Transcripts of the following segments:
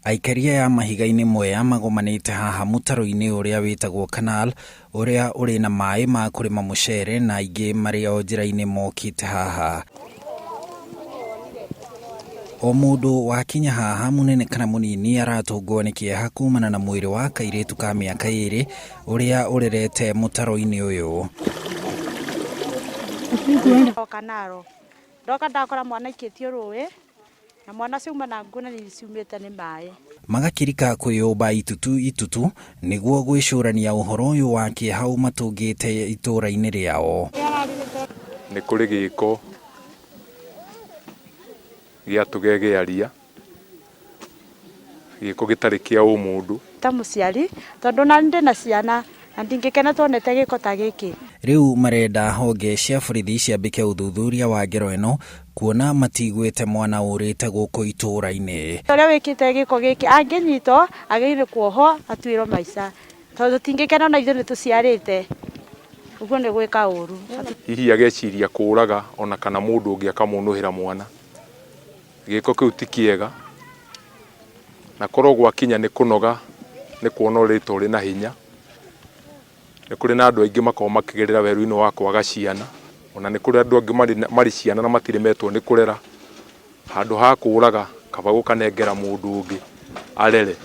Aikari aya a mahiga-inĩ Mwea magomanĩte haha mũtaro-inĩ ũrĩa wĩtagwo canal ũrĩa ũrĩ na maĩ ma kũrĩma mũcere na aingĩ marĩ o njĩra-inĩ mokĩte haha. O mũndũ wakinya haha mũnene kana mũnini aratũngwo nĩ kĩeha kumana na mwĩrĩ wa kairĩtu ka mĩaka ĩrĩ ũrĩa ũrerete mũtaro-inĩ ũyũ. Ndoka naro ndoka ndakora mwana aikĩtio rũĩ na mwana ciuma na nguo na ciumĩte nĩ maĩ. Magakĩrika kwĩyũmba itutu itutu nĩguo gwĩcũrania ũhoro ũyũ wa kĩeha ũmatũngĩte itũũra-inĩ rĩao. Nĩ kũrĩ gĩko gĩa tũgegearia, gĩko gĩtarĩ kĩa ũmũndũ. Ta mũciari tondũ na ndĩ na ciana na ndingĩkena tuonete gĩko ta gĩkĩ. Rĩu marenda honge cia borithi ciambĩke ũthuthuria wa ngero ĩno kuona matiguĩte mwana ũrĩte gũkũ itũũra-inĩ. Ũrĩa wĩkĩte gĩko gĩkĩ angĩnyitwo agĩrĩire kuohwo atuĩrwo maica tondũ tũtingĩkena ona ithuĩ nĩ tũciarĩte ũguo nĩ gwĩka ũru. Hihi ageciria kũraga ona kana mũndũ ũngĩ akamũnũhĩra mwana. Gĩko kĩu ti kĩega na korwo gwakinya nĩ kũnoga nĩ kuona ũrĩte ũrĩ na hinya. Nĩ kũrĩ na andũ aingĩ makoragwo makĩgerera werũ-inĩ wa kwaga ciana ona nĩ kũrĩ andũ angĩ marĩ ciana na matirĩ metwo nĩ kũrera. Handũ ha kũraga kaba gũkanengera mũndũ ũngĩ arere.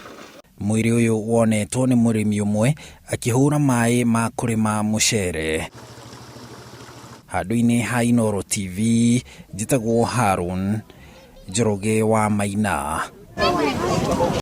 Mwĩrĩ ũyũ wonetwo nĩ mũrĩmi ũmwe akĩhũra maĩ ma kũrĩma mũcere. Handũ-inĩ ha Inooro TV, njĩtagwo Harun Njoroge wa Maina.